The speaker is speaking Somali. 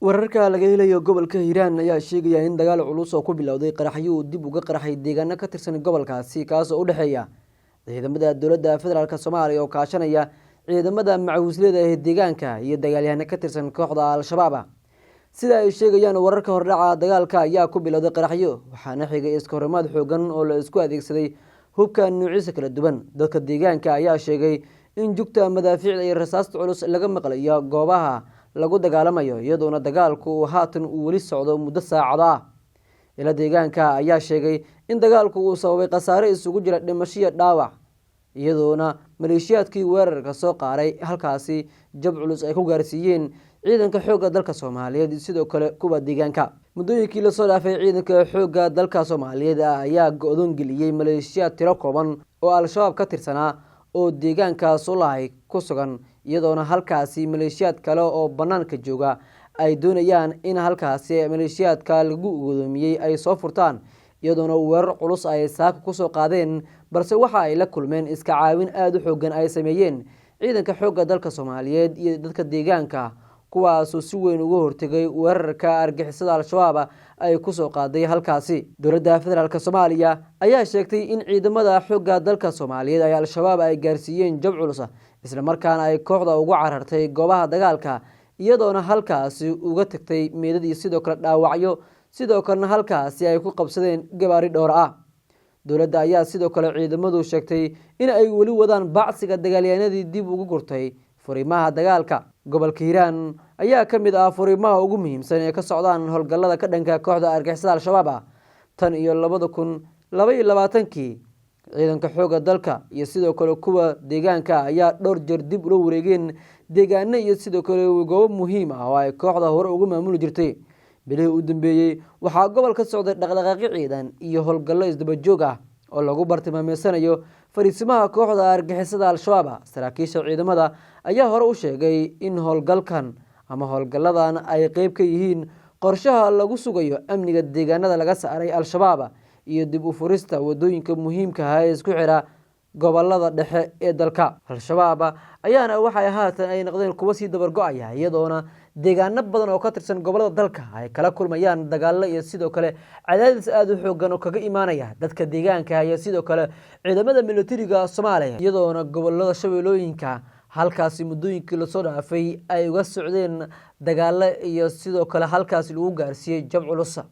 Wararka laga helayo gobolka Hiiraan ayaa sheegaya in dagaal culus oo ku bilowday qaraxyo uu dib uga qarxay deegaano ka tirsan gobolkaasi, kaas oo u dhexeeya ciidamada dowladda federaalk Soomaaliya oo kaashanaya ciidamada macawisleyda ee deegaanka iyo dagaalyahano ka tirsan kooxda Al-Shabaab. Sida ay sheegayaan wararka hordhaca, dagaalka ayaa ku bilowday qaraxyo, waxaana xigay iskahorimaad xoogan oo la isku adeegsaday hubka nuucyadiisa kala duwan. Dadka deegaanka ayaa sheegay in jugta madaafiicda iyo rasaasta culus laga maqlayo goobaha lagu dagaalamayo, iyadoona dagaalku uu haatan uu weli socdo muddo saacado ah. Ila deegaanka ayaa sheegay in dagaalku uu sababay khasaare isugu jira dhimasho iyo dhaawac, iyadoona maleeshiyaadkii weerarka soo qaaray halkaasi jab culus ay ku gaarsiiyeen ciidanka xoogga dalka Soomaaliyeed, sidoo kale kuwa deegaanka. Muddooyinkii lasoo dhaafay, ciidanka xoogga dalka Soomaaliyeed ayaa go-doon geliyey maleeshiyaad tiro kooban oo Al-Shabaab ka tirsanaa oo deegaanka Sulahay ku sugan, iyadoona halkaasi maleeshiyaad kale oo banaanka jooga ay doonayaan in halkaasi maleeshiyaadka lagu godoomiyey ay soo furtaan, iyadoona weerar culus ay saaka kusoo qaadeen, balse waxa ay la kulmeen iska caawin aada u xoogan ay sameeyeen ciidanka xoogga dalka Soomaaliyeed iyo dadka deegaanka, kuwaasoo si weyn uga hortegay weerarka argixisada Al-Shabaab ay kusoo qaaday halkaasi. Dowladda federaalk Soomaaliya ayaa sheegtay in ciidamada xoogga dalka Soomaaliyeed ay Al-Shabaab ay gaarsiiyeen jab culus, islamarkaana ay kooxda ugu carartay goobaha dagaalka, iyadoona halkaasi uga tagtay meydad iyo sidoo kale dhaawacyo, sidoo kalena halkaasi ay ku qabsadeen gabaari dhowr ah. Dowladda ayaa sidoo kale ciidamadu sheegtay in ay weli wadaan bacsiga dagaalyahanadii dib ugu gurtay furimaha dagaalka. Gobolka Hiiraan ayaa ka mid ah furimaha ugu muhiimsan ee ka socdaan howlgallada ka dhanka kooxda argixisada Al-Shabaab ah. Tan iyo 2022-kii, ciidanka xoogga dalka iyo sidoo kale kuwa deegaanka ayaa dhowr jeer dib ula wareegeen deegaano iyo sidoo kale goobo muhiim ah oo ay kooxda hore ugu maamuli jirtay. Bilihii u dambeeyey waxaa gobol ka socday dhaqdhaqaaqyo ciidan iyo howlgallo isdaba joog ah oo lagu bartilmaameysanayo fariisimaha kooxda argixisada Al-Shabaab. Saraakiisha ciidamada ayaa hore u sheegay in howlgalkan ama howlgalladan ay qeyb ka yihiin qorshaha lagu sugayo amniga deegaanada laga saaray Al-Shabaab iyo dib u furista wadooyinka muhiimka ah ee isku xira gobolada dhexe ee dalka. Al-Shabaab ayaana waxay haatan ay noqdeen kuwo sii dabargo-aya, iyadoona deegaano badan oo ka tirsan gobolada dalka ay kala kulmayaan dagaalo iyo sidoo kale cadaadis aada u xoogan oo kaga imaanaya dadka deegaanka iyo sidoo kale ciidamada militariga Soomaaliya, iyadoona gobolada Shabeellooyinka halkaasi muddooyinkii lasoo dhaafay ay uga socdeen dagaalo iyo sidoo kale halkaasi lagu gaarsiiyey jab culus.